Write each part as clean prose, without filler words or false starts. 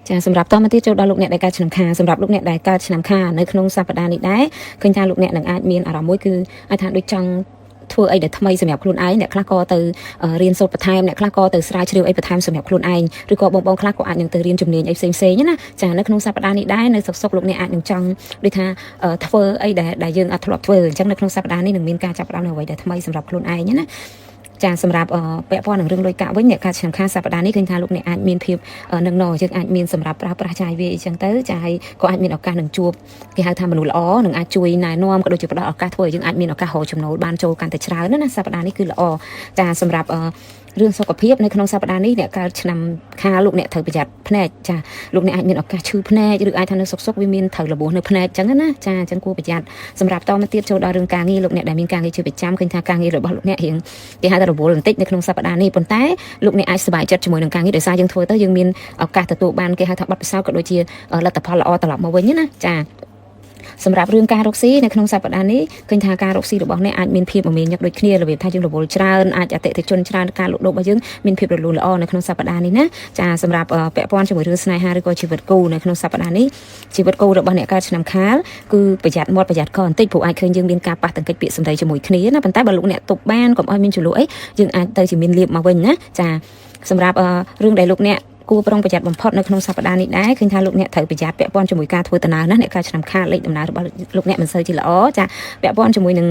ចាសម្រាប់តមកទៀតចូលដល់លោកអ្នកដែលកើតឆ្នាំខាលសម្រាប់លោកអ្នកដែលកើតឆ្នាំខាលនៅក្នុងសប្តាហ៍នេះដែរឃើញថាលោកអ្នកនឹងអាចមានអារម្មណ៍មួយគឺអាចថាដូចចង់ធ្វើអីដែលថ្មីសម្រាប់ខ្លួនឯងអ្នកខ្លះក៏ទៅរៀនសូត្របន្ថែមអ្នកខ្លះក៏ទៅស្រាវជ្រាវអីបន្ថែមសម្រាប់ខ្លួនឯងឬក៏បងបងខ្លះក៏អាចនឹងទៅរៀនជំនាញអីផ្សេងផ្សេងណាចានៅក្នុងសប្តាហ៍នេះដែរនៅសុកសុកលោកអ្នកអាចនឹងចង់ដូចថាធ្វើអីដែលដែលយើងអត់ធ្លាប់ធ្វើអញ្ចឹងនៅក្នុងសប្តាហ៍នេះនឹងមានការចាប់ផ្ដើមនៅអ្វីដែលថ្មីសម្រាប់ខ្លួនឯងណាចាសម្រាប់ពាក់ព័ន្ធនឹងរឿងលុយកាក់វិញអ្នកកើតឆ្នាំខាលសប្តាហ៍នេះឃើញថាលោកអ្នកអាចមានភាពនឹងណយើងអាចមានសម្រាប់ប្រើប្រាស់ចាយវាអីចឹងទៅចាហើយក៏អាចមានឱកាសនឹងជួបគេហៅថាមនុស្សល្អនឹងអាចជួយណែនាំក៏ដូចជាផ្ដល់ឱកាសធ្វើឲ្យយើងអាចមានឱកាសរកចំណូលបានចូលកាន់តែច្រើនណាសប្តាហ៍នេះគឺល្អចាសម្រាប់រឿងសុខភាពនៅក្នុងសប្តាហ៍នេះអ្នកកើតឆ្នាំខាលលោកអ្នកត្រូវប្រយ័ត្នភ្នែកចាលោកអ្នកអាចមានឱកាសឈឺភ្នែកឬអាចថានៅសុខសុខវាមានត្រូវរបួសនៅភ្នែកចឹងណាចាអញ្ចឹងគួរប្រយ័ត្នសម្រាប់តមកទៀតចូលដល់រឿងការងារលោកអ្នកដែលមានការងារជាប្រចាំឃើញថាការងាររបស់លោកអ្នករៀងគេហៅថារវល់បន្តិចនៅក្នុងសប្តាហ៍នេះប៉ុន្តែលោកអ្នកអាចសប្បាយចិត្តជាមួយនឹងការងារដោយសារយើងធ្វើទៅយើងមានឱកាសទទួលបានគេហៅថាបទពិសោធន៍ក៏ដូចជាលទ្ធផលល្អត្រឡប់មកវិញណាចាសម្រាប់រឿងការរកស៊ីនៅក្នុងសប្តាហ៍នេះឃើញថាការរកស៊ីរបស់អ្នកអាចមានភាពមមាញឹកដូចគ្នារបៀបថាយើងរវល់ច្រើនអាចអតិថិជនច្រើនការលក់ដូររបស់យើងមានភាពរលូនល្អនៅក្នុងសប្តាហ៍នេះណាចាសម្រាប់ពាក់ព័ន្ធជាមួយរឿងស្នេហាឬក៏ជីវិតគូនៅក្នុងសប្តាហ៍នេះជីវិតគូរបស់អ្នកកើតឆ្នាំខាលគឺប្រយ័ត្នមាត់ប្រយ័ត្នកបន្តិចព្រោះអាចឃើញយើងមានការប៉ះទង្គិចពាក្យសម្ដីជាមួយគ្នាណាប៉ុន្តែបើលោកអ្នកទប់បានកុំឲ្យមានជម្លោះអីយើងអាចទៅជាមានលៀបមកវិញណាចាសម្រាប់រឿងដែលលោកអ្នកគួរប្រុងប្រយ័ត្នបំផុតនៅក្នុងសប្តាហ៍នេះដែរឃើញថាលោកអ្នកត្រូវប្រយ័ត្នពាក់ព័ន្ធជាមួយការធ្វើដំណើរណាអ្នកកើតឆ្នាំខាលលេខដំណើររបស់លោកអ្នកមិនសូវជាល្អចាពាក់ព័ន្ធជាមួយនឹង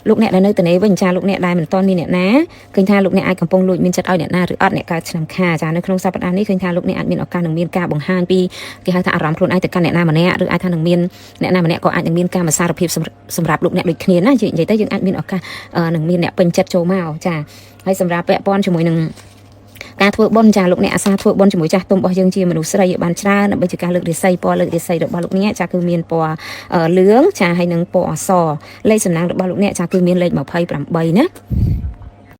លោកអ្នកដែលនៅតនេវិញចាលោកអ្នកដែលមិនទាន់មានអ្នកណាឃើញថាលោកអ្នកអាចកំពុងលួចមានចិត្តឲ្យអ្នកណាឬអត់អ្នកកើតឆ្នាំខាលចានៅក្នុងសប្តាហ៍នេះឃើញថាលោកអ្នកអាចមានឱកាសនឹងមានការបង្ហាញពីគេហៅថាអារម្មណ៍ខ្លួនឯងទៅកាន់អ្នកណាម្នាក់ឬអាចថានឹងមានអ្នកណាម្នាក់ក៏អាចនឹងមានការមសារភាពសម្រាប់លោកអ្នកដូចគ្នាណានិយាយទៅយើងអាចមានឱកាសនឹងមានអ្នកពេញចិត្តចូលមកចាហើយសម្រាប់ពាក់ព័ន្ធជាមួយនឹងការធ្វើបុណ្យចាលោកអ្នកអាសាធ្វើបុណ្យជាមួយចាស់ទុំរបស់យើងជាមនុស្សស្រីឲ្យបានច្រើនដើម្បីជាការលើករាសីពណ៌លើករាសីរបស់លោកអ្នកចាគឺមានពណ៌លឿងចាហើយនិងពណ៌អសលេខសំណាងរបស់លោកអ្នកចាគឺមានលេខ28ណា។